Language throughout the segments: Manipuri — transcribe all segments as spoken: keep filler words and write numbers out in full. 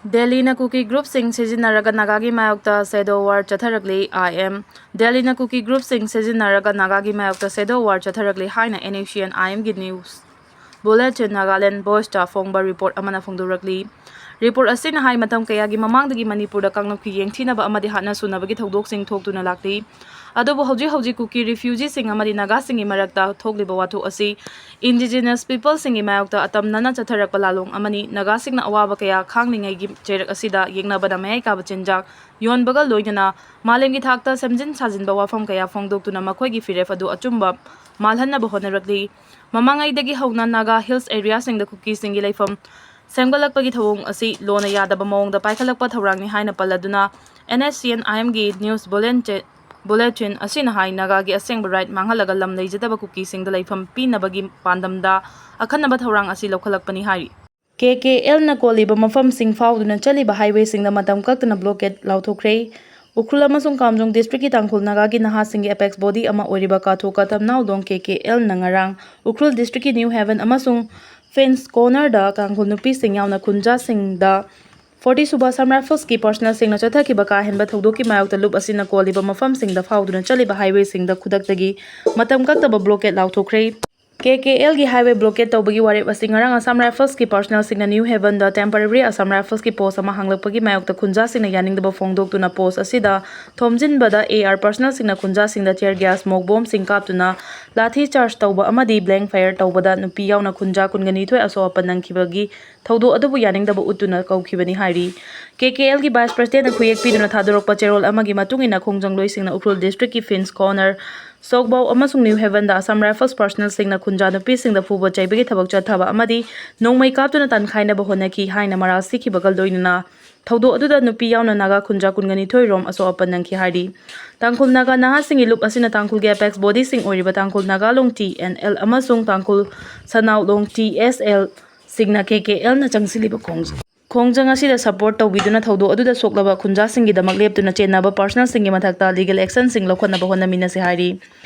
ꯗꯦꯜꯂꯤꯅ ꯀꯨꯀꯤ ꯒ꯭ꯔꯨꯞꯁꯤꯡ ꯁꯤꯖꯤꯟꯅꯔꯒ ꯅꯥꯒꯥꯒꯤ ꯃꯥꯌꯣꯛꯇ ꯁꯦꯗꯣ ꯋꯥꯔ ꯆꯠꯊꯔꯛꯂꯤ, ꯑꯥꯏ ꯑꯦꯝ꯫ ꯗꯦꯜꯂꯤꯅ ꯀꯨꯀꯤ ꯒ꯭ꯔꯨꯞꯁꯤꯡ ꯁꯤꯖꯤꯟꯅꯔꯒ ꯅꯥꯒꯥꯒꯤ ꯃꯥꯌꯣꯛꯇ ꯁꯦꯗꯣ ꯋꯥꯔ ꯆꯠꯊꯔꯛꯂꯤ ꯍꯥꯏꯅ ꯑꯦꯟ ꯑꯦꯁ ꯁꯤ ꯑꯦꯟ ꯑꯥꯏ ꯑꯦꯝꯒꯤ ꯅ꯭ꯌꯨꯁ ꯕꯨꯂꯦꯇꯤꯟ ꯅꯥꯒꯥꯂꯦꯟ ꯚꯣꯏꯁꯇ ꯐꯣꯡꯕ ꯔꯤꯄꯣꯔꯠ ꯑꯃꯅ ꯐꯣꯡꯗꯣꯔꯛꯂꯤ꯫ ꯔꯤꯄꯣꯔꯠ ꯑꯁꯤꯅ ꯍꯥꯏ, ꯃꯇꯝ ꯀꯌꯥꯒꯤ ꯃꯃꯥꯡꯗꯒꯤ ꯃꯅꯤꯄꯨꯔꯗ ꯀꯥꯡꯂꯨꯞꯀꯤ ꯌꯦꯡꯊꯤꯅꯕ ꯑꯃꯗꯤ ꯍꯥꯠꯅ ꯁꯨꯅꯕꯒꯤ ꯊꯧꯗꯣꯛꯁꯤꯡ ꯊꯣꯛꯇꯨꯅ ꯂꯥꯛꯂꯤ꯫ ꯑꯗꯨꯕꯨ ꯍꯧꯖꯤꯛ ꯍꯧꯖꯤꯛ ꯀꯨꯀꯤ ꯔꯤꯐ꯭ꯌꯨꯖꯤꯁꯤꯡ ꯑꯃꯗꯤ ꯅꯥꯒꯥꯁꯤꯡꯒꯤ ꯃꯔꯛꯇ ꯊꯣꯛꯂꯤꯕ ꯋꯥꯊꯣꯛ ꯑꯁꯤ ꯏꯟꯗꯤꯖꯤꯅꯁ ꯄꯤꯄꯜꯁꯤꯡꯒꯤ ꯃꯥꯌꯣꯛꯇ ꯑꯇꯝꯅꯅ ꯆꯠꯊꯔꯛꯄ ꯂꯥꯂꯣꯡ ꯑꯃꯅꯤ꯫ ꯅꯥꯒꯥꯁꯤꯡꯅ ꯑꯋꯥꯕ ꯀꯌꯥ ꯈꯥꯡꯂꯤꯉꯩꯒꯤ ꯆꯩꯔꯛ ꯑꯁꯤꯗ ꯌꯦꯛꯅꯕꯗ ꯃꯌꯥꯏ ꯀꯥꯕ ꯆꯤꯟꯖꯥꯛ ꯌꯣꯟꯕꯒ ꯂꯣꯏꯅꯅ ꯃꯥꯂꯦꯝꯒꯤ ꯊꯥꯛꯇ ꯁꯦꯝꯖꯤꯟ ꯁꯥꯖꯤꯟꯕ ꯋꯥꯐꯝ ꯀꯌꯥ ꯐꯣꯡꯗꯣꯛꯇꯨꯅ ꯃꯈꯣꯏꯒꯤ ꯐꯤꯔꯦꯞ ꯑꯗꯨ ꯑꯆꯨꯝꯕ ꯃꯥꯜꯍꯟꯅꯕ ꯍꯣꯠꯅꯔꯛꯂꯤ꯫ ꯃꯃꯥꯡꯉꯩꯗꯒꯤ ꯍꯧꯅ ꯅꯥꯒꯥ ꯍꯤꯜꯁ ꯑꯦꯔꯤꯌꯥꯁꯤꯡꯗ ꯀꯨꯀꯤꯁꯤꯡꯒꯤ ꯂꯩꯐꯝ ꯁꯦꯝꯒꯠꯂꯛꯄꯒꯤ ꯊꯧꯑꯣꯡ ꯑꯁꯤ ꯂꯣꯟꯅ ꯌꯥꯗꯕ ꯃꯑꯣꯡꯗ ꯄꯥꯏꯈꯠꯂꯛꯄ ꯊꯧꯔꯥꯡꯅꯤ ꯍꯥꯏꯅ ꯄꯜꯂꯗꯨꯅ, ꯑꯦꯟ ꯑꯦꯁ ꯁꯤ ꯑꯦꯟ ꯑꯥꯏ ꯑꯦꯝꯒꯤ ꯅ꯭ꯌꯨꯁ ꯕꯨꯂꯦꯟ-, ꯕꯨꯂꯦꯇꯤꯟ ꯑꯁꯤꯅ ꯍꯥꯏ, ꯅꯥꯒꯥꯒꯤ ꯑꯁꯦꯡꯕ ꯔꯥꯏꯠ ꯃꯥꯡꯍꯜꯂꯒ ꯂꯝ ꯂꯩꯖꯗꯕ ꯀꯨꯀꯤꯁꯤꯡꯗ ꯂꯩꯐꯝ ꯄꯤꯅꯕꯒꯤ ꯄꯥꯟꯗꯝꯗ ꯑꯈꯟꯅꯕ ꯊꯧꯔꯥꯡ ꯑꯁꯤ ꯂꯧꯈꯠꯂꯛꯄꯅꯤ ꯍꯥꯏꯔꯤ꯫ ꯀꯦ ꯀꯦ ꯑꯦꯜꯅ ꯀꯣꯜꯂꯤꯕ ꯃꯐꯝꯁꯤꯡ ꯐꯥꯎꯗꯨꯅ ꯆꯠꯂꯤꯕ ꯍꯥꯏꯋꯦꯁꯤꯡꯗ ꯃꯇꯝ ꯀꯛꯇꯅ ꯕ꯭ꯂꯣꯀꯦꯠ ꯂꯥꯎꯊꯣꯛꯈ꯭ꯔꯦ꯫ ꯎꯈ꯭ꯔꯨꯜ ꯑꯃꯁꯨꯡ ꯀꯥꯝꯖꯣꯡ ꯗꯤꯁꯇ꯭ꯔꯤꯛꯀꯤ ꯇꯥꯡꯈꯨꯜ ꯅꯥꯒꯥꯒꯤ ꯅꯍꯥꯁꯤꯡꯒꯤ ꯑꯦꯄꯦꯛꯁ ꯕꯣꯗꯤ ꯑꯃ ꯑꯣꯏꯔꯤꯕ ꯀꯥꯊꯣ ꯀꯥꯊꯝꯅꯥꯎꯗꯣꯡ ꯀꯦ ꯀꯦ ꯑꯦꯜꯅ ꯉꯔꯥꯡ ꯎꯈ꯭ꯔꯨꯜ ꯗꯤꯁꯇ꯭ꯔꯤꯛꯀꯤ ꯅ꯭ꯌꯨ ꯍꯦꯚꯦꯟ ꯑꯃꯁꯨꯡ ꯐꯤꯟꯁ ꯀꯣꯔꯅꯔꯗ ꯇꯥꯡꯈꯨꯜ ꯅꯨꯄꯤꯁꯤꯡ ꯌꯥꯎꯅ ꯈꯨꯟꯖꯥꯁꯤꯡꯗ ꯐꯣꯔꯇꯤ ꯁꯨꯕ ꯑꯁꯥꯝ ꯔꯥꯏꯐꯜꯁꯀꯤ ꯄꯥꯔꯁꯅꯦꯜꯁꯤꯡꯅ ꯆꯠꯊꯈꯤꯕ ꯀꯥ ꯍꯦꯟꯕ ꯊꯧꯗꯣꯛꯀꯤ ꯃꯥꯌꯣꯛꯇ ꯂꯨꯞ ꯑꯁꯤꯅ ꯀꯣꯜꯂꯤꯕ ꯃꯐꯝꯁꯤꯡꯗ ꯐꯥꯎꯗꯨꯅ ꯆꯠꯂꯤꯕ ꯍꯥꯏꯋꯦꯁꯤꯡꯗ ꯈꯨꯗꯛꯇꯒꯤ ꯃꯇꯝ ꯀꯛꯇꯕ ꯕ꯭ꯂꯣꯀꯦꯠ ꯂꯥꯎꯊꯣꯛꯈ꯭ꯔꯦ꯫ ꯀꯦ ꯀꯦ ꯑꯦꯜꯒꯤ ꯍꯥꯏꯋꯦ ꯕ꯭ꯂꯣꯀꯦꯠ ꯇꯧꯕꯒꯤ ꯋꯥꯔꯦꯞ ꯑꯁꯤ ꯉꯔꯥꯡ ꯑꯁꯥꯝ ꯔꯥꯏꯐꯜꯁꯀꯤ ꯄꯥꯔꯁꯅꯦꯜꯁꯤꯡꯅ ꯅ꯭ꯌꯨ ꯍꯦꯚꯟꯗ ꯇꯦꯝꯄꯔꯔꯤ ꯑꯁꯥꯝ ꯔꯥꯏꯐꯜꯁꯀꯤ ꯄꯣꯁ ꯑꯃ ꯍꯥꯡꯂꯛꯄꯒꯤ ꯃꯥꯌꯣꯛꯇ ꯈꯨꯟꯖꯥꯁꯤꯡꯅ ꯌꯥꯅꯤꯡꯗꯕ ꯐꯣꯡꯗꯣꯛꯇꯨꯅ ꯄꯣꯁ ꯑꯁꯤꯗ ꯊꯣꯝꯖꯤꯟꯕꯗ ꯑꯦ ꯑꯥꯔ ꯄꯥꯔꯁꯅꯦꯜꯁꯤꯡꯅ ꯈꯨꯟꯖꯥꯁꯤꯡꯗ ꯇꯤꯌꯔ ꯒ꯭ꯌꯥꯁ, ꯃꯣꯛ ꯕꯣꯝꯁꯤꯡ ꯀꯥꯞꯇꯨꯅ ꯂꯥꯊꯤ ꯆꯥꯔꯖ ꯇꯧꯕ ꯑꯃꯗꯤ ꯕ꯭ꯂꯦꯡ ꯐꯥꯌꯔ ꯇꯧꯕꯗ ꯅꯨꯄꯤ ꯌꯥꯎꯅ ꯈꯨꯟꯖꯥ ꯀꯨꯟꯒ ꯅꯤꯊꯣꯏ ꯑꯁꯣꯛ ꯑꯄꯟ ꯅꯪꯈꯤꯕꯒꯤ ꯊꯧꯗꯣꯛ ꯑꯗꯨꯕꯨ ꯌꯥꯅꯤꯡꯗꯕ ꯎꯠꯇꯨꯅ ꯀꯧꯈꯤꯕꯅꯤ ꯍꯥꯏꯔꯤ꯫ ꯀꯦ ꯀꯦ ꯑꯦꯜꯒꯤ ꯚꯥꯏꯁ ꯄ꯭ꯔꯁꯤꯗꯦꯟꯠꯅ ꯈꯨꯌꯦꯛ ꯄꯤꯗꯨꯅ ꯊꯥꯗꯣꯔꯛꯄ ꯆꯦꯔꯣꯜ ꯑꯃꯒꯤ ꯃꯇꯨꯡ ꯏꯟꯅ, ꯈꯣꯡꯖꯪꯂꯣꯏꯁꯤꯡꯅ ꯎꯈ꯭ꯔꯨꯜ ꯗꯤꯁꯇ꯭ꯔꯤꯛꯀꯤ ꯐꯤꯟꯁ ꯀꯣꯔꯅꯔ, ꯁꯣꯛꯕꯥꯎ ꯑꯃꯁꯨꯡ ꯅ꯭ꯌꯨ ꯍꯦꯚꯟꯗ ꯑꯁꯥꯝ ꯔꯥꯏꯐꯜꯁ ꯄꯥꯔꯁꯅꯦꯜꯁꯤꯡꯅ ꯈꯨꯟꯖꯥ ꯅꯨꯄꯤꯁꯤꯡꯗ ꯐꯨꯕ ꯆꯩꯕꯒꯤ ꯊꯕꯛ ꯆꯠꯊꯕ ꯑꯃꯗꯤ ꯅꯣꯡꯃꯩ ꯀꯥꯞꯇꯨꯅ ꯇꯥꯟꯈꯥꯏꯅꯕ ꯍꯣꯠꯅꯈꯤ ꯍꯥꯏꯅ ꯃꯔꯥꯜ ꯁꯤꯈꯤꯕꯒ ꯂꯣꯏꯅꯅ ꯊꯧꯗꯣꯛ ꯑꯗꯨꯗ ꯅꯨꯄꯤ ꯌꯥꯎꯅ ꯅꯥꯒꯥ ꯈꯨꯟꯖꯥ ꯀꯨꯟꯒ ꯅꯤꯊꯣꯏ ꯔꯣꯝ ꯑꯁꯣꯛ ꯑꯄꯟ ꯅꯪꯈꯤ ꯍꯥꯏꯔꯤ꯫ ꯇꯥꯡꯈꯨꯜ ꯅꯥꯒꯥ ꯅꯍꯥꯁꯤꯡꯒꯤ ꯂꯨꯞ ꯑꯁꯤꯅ ꯇꯥꯡꯈꯨꯜꯒꯤ ꯑꯦꯄꯦꯛꯁ ꯕꯣꯗꯤꯁꯤꯡ ꯑꯣꯏꯔꯤꯕ ꯇꯥꯡꯈꯨꯜ ꯅꯥꯒꯥ ꯂꯣꯡ ꯇꯤ ꯑꯦꯟ ꯑꯦꯜ ꯑꯃꯁꯨꯡ ꯇꯥꯡꯈꯨꯜ ꯁꯅꯥꯎ ꯂꯣꯡ ꯇꯤ ꯑꯦꯁ ꯑꯦꯜ ꯁꯤꯡꯅ ꯀꯦ ꯀꯦ ꯑꯦꯜꯅ ꯆꯪꯁꯤꯜꯂꯤꯕ ꯈꯣꯡꯖꯪ ꯈꯣꯡꯖꯪ ꯑꯁꯤꯗ ꯁꯄꯣꯔꯠ ꯇꯧꯕꯤꯗꯨꯅ ꯊꯧꯗꯣꯛ ꯑꯗꯨꯗ ꯁꯣꯛꯂꯕ ꯈꯨꯟꯖꯥꯁꯤꯡꯒꯤꯗꯃꯛ ꯂꯦꯞꯇꯨꯅ ꯆꯦꯟꯅꯕ ꯄꯥꯔꯁꯅꯦꯜꯁꯤꯡꯒꯤ ꯃꯊꯛꯇ ꯂꯤꯒꯦꯜ ꯑꯦꯛꯁꯟꯁꯤꯡ ꯂꯧꯈꯠꯅꯕ ꯍꯣꯠꯅꯃꯤꯟꯅꯁꯤ ꯍꯥꯏꯔꯤ꯫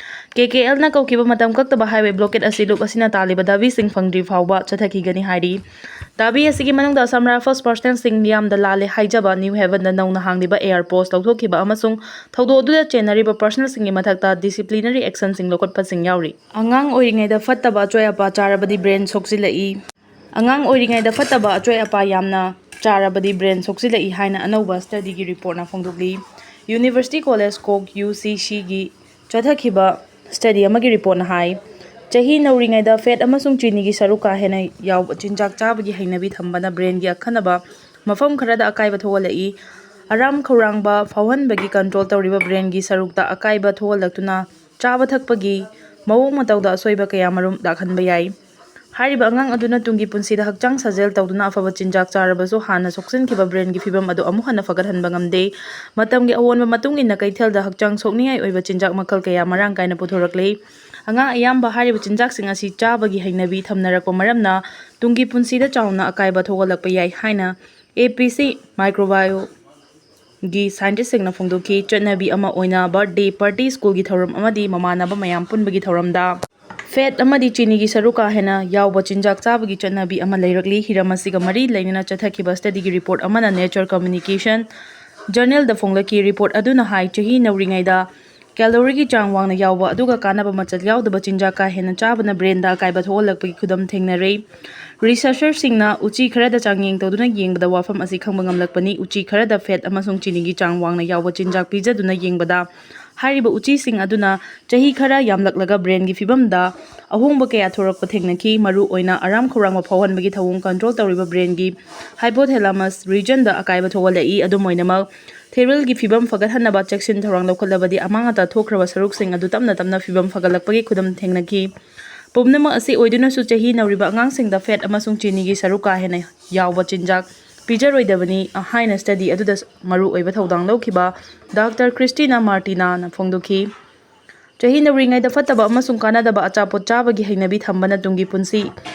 ꯀꯦ ꯀꯦ ꯑꯦꯜꯅ ꯀꯧꯈꯤꯕ ꯃꯇꯝ ꯀꯛꯇꯕ highway blockade ꯑꯁꯤ ꯂꯨꯞ ꯑꯁꯤꯅ ꯇꯥꯜꯂꯤꯕ ꯗꯥꯕꯤꯁꯤꯡ ꯐꯪꯗ꯭ꯔꯤ ꯐꯥꯎꯕ ꯆꯠꯊꯈꯤꯒꯅꯤ ꯍꯥꯏꯔꯤ꯫ ꯗꯥꯕꯤ ꯑꯁꯤꯒꯤ ꯃꯅꯨꯡꯗ Assam Rifles personnelꯁꯤꯡ ꯃꯤꯌꯥꯝꯗ ꯂꯥꯜꯂꯦ ꯍꯥꯏꯖꯕ New Havenꯗ ꯅꯧꯅ ꯍꯥꯡꯂꯤꯕ air post ꯂꯧꯊꯣꯛꯈꯤꯕ ꯑꯃꯁꯨꯡ ꯊꯧꯗꯣꯛ ꯑꯗꯨꯗ ꯆꯦꯟꯅꯔꯤꯕ personnelꯁꯤꯡꯒꯤ ꯃꯊꯛꯇ disciplinary actionꯁꯤꯡ ꯂꯧꯈꯠꯄꯁꯤꯡ ꯌꯥꯎꯔꯤ꯫ ꯑꯉꯥꯡ ꯑꯣꯏꯔꯤꯉꯩꯗ ꯐꯠꯇꯕ ꯑꯆꯣꯏ ꯑꯄꯥ ꯆꯥꯔꯕꯗꯤ brain ꯁꯣꯛꯆꯤꯜꯂꯛꯏ꯫ ꯑꯉꯥꯡ ꯑꯣꯏꯔꯤꯉꯩꯗ ꯐꯠꯇꯕ ꯑꯆꯣꯏ ꯑꯄꯥ ꯌꯥꯝꯅ ꯆꯥꯔꯕꯗꯤ brain ꯁꯣꯛꯆꯤꯜꯂꯛꯏ ꯍꯥꯏꯅ ꯑꯅꯧꯕ studyꯒꯤ reportꯅ ꯐꯣꯡꯗꯣꯛꯂꯤ꯫ University College Cork U C Cꯒꯤ ꯆꯠꯊꯈꯤꯕ study ꯑꯃꯒꯤ reportꯅ ꯍꯥꯏ, ꯆꯍꯤ ꯅꯧꯔꯤꯉꯩꯗ fat ꯑꯃꯁꯨꯡ ꯆꯤꯅꯤꯒꯤ ꯁꯔꯨꯛ ꯀꯥ ꯍꯦꯟꯅ ꯌꯥꯎꯕ ꯆꯤꯟꯖꯥꯛ ꯆꯥꯕꯒꯤ ꯍꯩꯅꯕꯤ ꯊꯝꯕꯅ brainꯒꯤ ꯑꯈꯟꯅꯕ ꯃꯐꯝ ꯈꯔꯗ ꯑꯀꯥꯏꯕ ꯊꯣꯛꯍꯜꯂꯛꯏ꯫ ꯑꯔꯥꯝ ꯈꯧꯔꯥꯡꯕ ꯐꯥꯎꯍꯟꯕꯒꯤ control ꯇꯧꯔꯤꯕ brainꯒꯤ ꯁꯔꯨꯛꯇ ꯑꯀꯥꯏꯕ ꯊꯣꯛꯍꯜꯂꯛꯇꯨꯅ ꯆꯥꯕ ꯊꯛꯄꯒꯤ ꯃꯑꯣꯡ ꯃꯇꯧꯗ ꯑꯁꯣꯏꯕ ꯀꯌꯥꯃꯔꯨꯝ ꯂꯥꯛꯍꯟꯕ ꯌꯥꯏ꯫ ꯍꯥꯏꯔꯤꯕ ꯑꯉꯥꯡ ꯑꯗꯨꯅ ꯇꯨꯡꯒꯤ ꯄꯨꯟꯁꯤꯗ ꯍꯛꯆꯥꯡ ꯁꯥꯖꯦꯜ ꯇꯧꯗꯨꯅ ꯑꯐꯕ ꯆꯤꯟꯖꯥꯛ ꯆꯥꯔꯕꯁꯨ ꯍꯥꯟꯅ ꯁꯣꯛꯆꯤꯟꯈꯤꯕ brainꯒꯤ ꯐꯤꯚꯝ ꯑꯗꯨ ꯑꯃꯨꯛ ꯍꯟꯅ ꯐꯒꯠꯍꯟꯕ ꯉꯝꯗꯦ꯫ ꯃꯇꯝꯒꯤ ꯑꯑꯣꯟꯕ ꯃꯇꯨꯡ ꯏꯟꯅ ꯀꯩꯊꯦꯜꯗ ꯍꯛꯆꯥꯡ ꯁꯣꯛꯅꯤꯡꯉꯥꯏ ꯑꯣꯏꯕ ꯆꯤꯟꯖꯥꯛ ꯃꯈꯜ ꯀꯌꯥ ꯃꯔꯥꯡ ꯀꯥꯏꯅ ꯄꯨꯊꯣꯔꯛꯂꯦ꯫ ꯑꯉꯥꯡ ꯑꯌꯥꯝꯕ ꯍꯥꯏꯔꯤꯕ ꯆꯤꯟꯖꯥꯛꯁꯤꯡ ꯑꯁꯤ ꯆꯥꯕꯒꯤ ꯍꯩꯅꯕꯤ ꯊꯝꯅꯔꯛꯄ ꯃꯔꯝꯅ ꯇꯨꯡꯒꯤ ꯄꯨꯟꯁꯤꯗ ꯆꯥꯎꯅ ꯑꯀꯥꯏꯕ ꯊꯣꯛꯍꯜꯂꯛꯄ ꯌꯥꯏ ꯍꯥꯏꯅ A P C Microbiome ꯒꯤ scientistꯁꯤꯡꯅ ꯐꯣꯡꯗꯣꯛꯈꯤ꯫ ꯆꯠꯅꯕꯤ ꯑꯃ ꯑꯣꯏꯅ birthday party, schoolꯒꯤ ꯊꯧꯔꯝ ꯑꯃꯗꯤ ꯃꯃꯥꯟꯅꯕ ꯃꯌꯥꯝ ꯄꯨꯟꯕꯒꯤ ꯊꯧꯔꯝꯗ fat ꯑꯃꯗꯤ ꯆꯤꯅꯤꯒꯤ ꯁꯔꯨꯛ ꯀꯥ ꯍꯦꯟꯅ ꯌꯥꯎꯕ ꯆꯤꯟꯖꯥꯛ ꯆꯥꯕꯒꯤ ꯆꯠꯅꯕꯤ ꯑꯃ ꯂꯩꯔꯛꯂꯤ꯫ ꯍꯤꯔꯝ ꯑꯁꯤꯒ ꯃꯔꯤ ꯂꯩꯅꯅ ꯆꯠꯊꯈꯤꯕ studyꯒꯤ report ꯑꯃꯅ Nature Communication journalꯗ ꯐꯣꯡꯂꯛꯈꯤ꯫ Report ꯑꯗꯨꯅ ꯍꯥꯏ, ꯆꯍꯤ ꯅꯧꯔꯤꯉꯩꯗ calorieꯒꯤ ꯆꯥꯡ ꯋꯥꯡꯅ ꯌꯥꯎꯕ ꯑꯗꯨꯒ ꯀꯥꯟꯅꯕ ꯃꯆꯜ ꯌꯥꯎꯗꯕ ꯆꯤꯟꯖꯥꯛ ꯀꯥ ꯍꯦꯟꯅ ꯆꯥꯕꯅ brainꯗ ꯑꯀꯥꯏꯕ ꯊꯣꯛꯍꯜꯂꯛꯄꯒꯤ ꯈꯨꯗꯝ ꯊꯦꯡꯅꯔꯦ꯫ Researcherꯁꯤꯡꯅ ꯎꯆꯤ ꯈꯔꯗ ꯆꯥꯡꯌꯦꯡ ꯇꯧꯗꯨꯅ ꯌꯦꯡꯕꯗ ꯋꯥꯐꯝ ꯑꯁꯤ ꯈꯪꯕ ꯉꯝꯂꯛꯄꯅꯤ꯫ ꯎꯆꯤ ꯈꯔꯗ fat ꯑꯃꯁꯨꯡ ꯆꯤꯅꯤꯒꯤ ꯆꯥꯡ ꯋꯥꯡꯅ ꯌꯥꯎꯕ ꯆꯤꯟꯖꯥꯛ ꯄꯤꯖꯗꯨꯅ ꯌꯦꯡꯕꯗ, ꯍꯥꯏꯔꯤꯕ ꯎꯆꯤꯁꯤꯡ ꯑꯗꯨꯅ ꯆꯍꯤ ꯈꯔ ꯌꯥꯝꯂꯛꯂꯒ brainꯒꯤ ꯐꯤꯕꯝꯗ ꯑꯍꯣꯡꯕ ꯀꯌꯥ ꯊꯣꯔꯛꯄ ꯊꯦꯡꯅꯈꯤ꯫ ꯃꯔꯨ ꯑꯣꯏꯅ ꯑꯔꯥꯝ ꯈꯧꯔꯥꯡꯕ ꯐꯥꯎꯍꯟꯕꯒꯤ ꯊꯧꯑꯣꯡ control ꯇꯧꯔꯤꯕ brainꯒꯤ hypothalamus regionꯗ ꯑꯀꯥꯏꯕ ꯊꯣꯛꯍꯜꯂꯛꯏ꯫ ꯑꯗꯨꯝ ꯑꯣꯏꯅꯃꯛ, thyroidꯀꯤ ꯐꯤꯕꯝ ꯐꯒꯠꯍꯟꯅꯕ ꯆꯦꯛꯁꯤꯟ ꯊꯧꯔꯥꯡ ꯂꯧꯈꯠꯂꯕꯗꯤ ꯑꯃꯥꯡ ꯑꯇꯥ ꯊꯣꯛꯈ꯭ꯔꯕ ꯁꯔꯨꯛꯁꯤꯡ ꯑꯗꯨ ꯇꯞꯅ ꯇꯞꯅ ꯐꯤꯕꯝ ꯐꯒꯠꯂꯛꯄꯒꯤ ꯈꯨꯗꯝ ꯊꯦꯡꯅꯈꯤ꯫ ꯄꯨꯝꯅꯃꯛ ꯑꯁꯤ ꯑꯣꯏꯗꯨꯅꯁꯨ, ꯆꯍꯤ ꯅꯧꯔꯤꯕ ꯑꯉꯥꯡꯁꯤꯡꯗ fat ꯑꯃꯁꯨꯡ ꯆꯤꯅꯤꯒꯤ ꯁꯔꯨꯛ ꯀꯥ ꯍꯦꯟꯅ ꯌꯥꯎꯕ ꯆꯤꯟꯖꯥꯛ ꯄꯤꯖꯔꯣꯏꯗꯕꯅꯤ ꯍꯥꯏꯅ study ꯑꯗꯨꯗ ꯃꯔꯨ ꯑꯣꯏꯕ ꯊꯧꯗꯥꯡ ꯂꯧꯈꯤꯕ Doctor Christina Martinaꯅ ꯐꯣꯡꯗꯣꯛꯈꯤ꯫ ꯆꯍꯤ ꯅꯧꯔꯤꯉꯩꯗ ꯐꯠꯇꯕ ꯑꯃꯁꯨꯡ ꯀꯥꯟꯅꯗꯕ ꯑꯆꯥꯄꯣꯠ ꯆꯥꯕꯒꯤ ꯍꯩꯅꯕꯤ ꯊꯝꯕꯅ ꯇꯨꯡꯒꯤ ꯄꯨꯟꯁꯤ